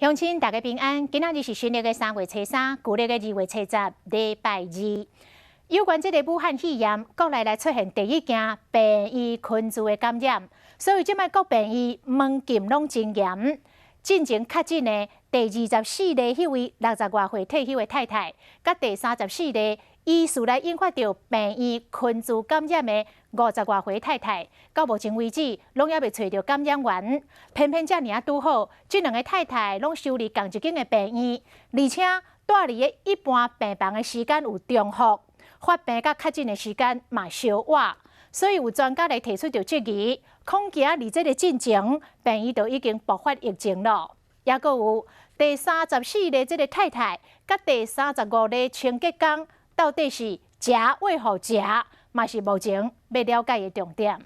鄉親大家平安，今仔日是新曆的3月初3，舊曆的2月初10，禮拜二。有關這个武漢肺炎，國內來出現第一件病院群聚的感染，所以這擺各病院門禁攏真嚴。進前確診的第24例彼位60外歲退休的太太，佮第34例疑似來引發著病院群聚感染的50外歲太太，到目前為止攏猶未揣著感染源。偏偏遮爾仔拄好，這兩个太太攏收佇仝一間的病院，而且蹛佇个一般病房的時間有重複，發病佮確診的時間嘛相倚，所以有專家來提出著質疑，恐驚佇這个進前，病院就已經爆發疫情了。猶閣有第三十四例這个太太，佮第三十五例清潔工，到底是食餵予食，嘛是目前欲了解的重點。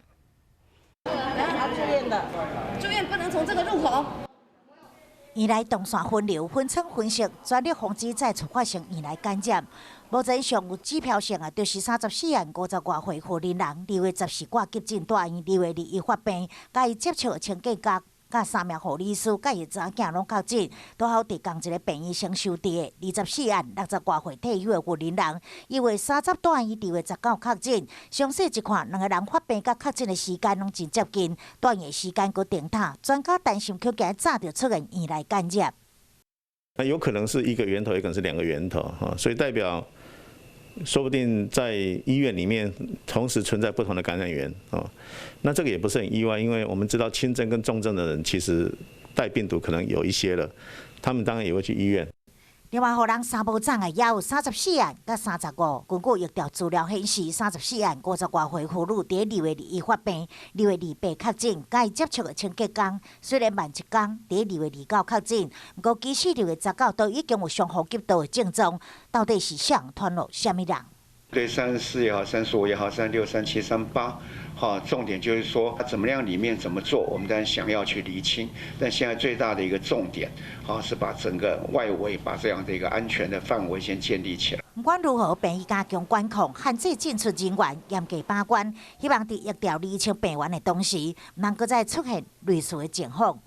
來，住院的，住院不能從這個入口。院內動線分流、分層分析，全力防止再次發生院內感染。目前上有指標性的，就是三十四案50外歲婦人，2月14掛急診蹛院，2月21發病，佮伊接觸清潔工、佮三名護理師、佮伊查某囝攏確診，拄好佇仝一个病院承受治的二十四案60外歲退休的婦人，1月30蹛院，2月19確診。詳細一看，兩个人發病佮確診的時間攏真接近，蹛院的時間閣重疊，專家擔心恐驚早就出現院內感染。那有可能是一個源頭，也可能是兩個源頭，哈，所以代表說不定在醫院裡面同時存在不同的感染源，哦，那這個也不是很意外，因為我們知道輕症跟重症的人其實帶病毒可能有一些了，他們當然也會去醫院。另外，予人三無總的也有三十四案佮三十五。根據疫調資料顯示，三十四案50外歲婦女佇2月21發病，2月28確診，佮伊接觸的清潔工雖然慢一工，佇2月29確診，毋過其實2月19都已經有上呼吸道的症狀，到底是誰傳予啥物人？對，34也好，35也好，36、37、38，哈，重點就是說，怎麼樣裡面怎麼做，我們當然想要去釐清。但現在最大的一個重點，哈，是把整個外圍把這樣的一個安全的範圍先建立起來。不管如何，病院加強管控，限制進出人員，嚴格把關，希望佇疫調釐清病源的同時，毋通閣再出現類似的情況。